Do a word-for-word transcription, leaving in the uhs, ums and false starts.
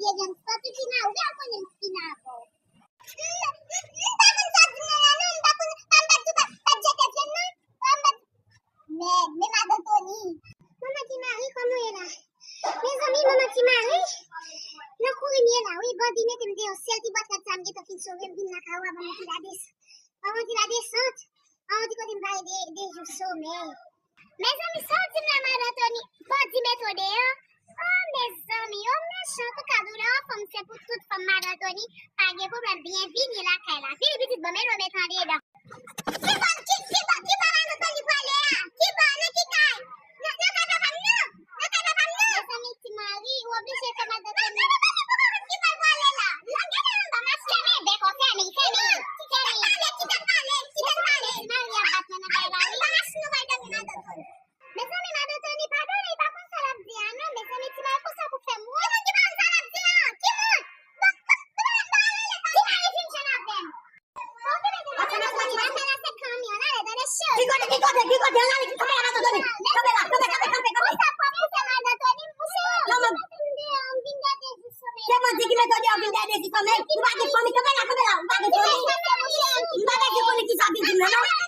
Te gen m santi Tina, ou byen konnen m Tina avè w. M, m, m pa konn sa w di m nan la non, m pa konn, pa m pa di w pa, pa t jete pye m non. Pa m pa di, mèd, men madan Tony. Manman Ti Mari, kòman w ye la? Mezanmi, manman Ti Mari, nan kouri m ye la, wi, bandi mete m deyò, sèl ti bwat rad sa m gentan fin sove, m vin lakay ou avan mwen ki la desann. Avan ki la desann, avan ki kote m pale de, de jou somèy. Mezanmi, sa w di m la, madan Tony, bandi mete w deyò? Oh, mezanmi, yo mechan, antouka, doulè yon fanm se pou tout fanm, madan Tony, pa gen pwoblèm, byenvini lakay la. Vini pitit, ban m ede w met andedan. Ki bò, ki, ki bò, ki bò madan Tony pwale a? Ki bò, nan ki kay? Nan, nan kay papa m nan? Nan kay papa m nan? Mezanmi, Ti Mari, ou oblije fè madan Tony. Ki bò l pwale la? Nan, gade anba maske men, bèk ou fèmen, fèmen, fèmen. Kite m pale, kite m pale, kite m pale. Ti Mari ap bat mwen nan kay la, wi. Anba maske nou pral dòmi, madan Tony. Mezanmi, madan Tony, padone, li pa konn sa l ap di a non. Mezanmi, Ti Mari, konsa pou fè m wont. Ki moun ki pa konn sa l ap di a? Ki moun? Bon, bon, bon, bon, bon, Ti Mari fin jwenn avè m. Bon, ki mete madan Tony nan fè la se kanmi, ann ale, tande cheri. Ki kote, ki kote, ki kote, ann ale, kanpe la, madan Tony. Kanpe la, kanpe, kanpe, kanpe, kanpe. Konsa pou fè madan Tony, mouche. Non, non. M vin gade jou somèy. Se bandi ki mete w deyò, vin gade jou somèy. Ou pa gen fanmi, kanpe la, kanpe la, ou pa gen fanmi. M pa bezwen konnen ki sa w vin di m nan, non.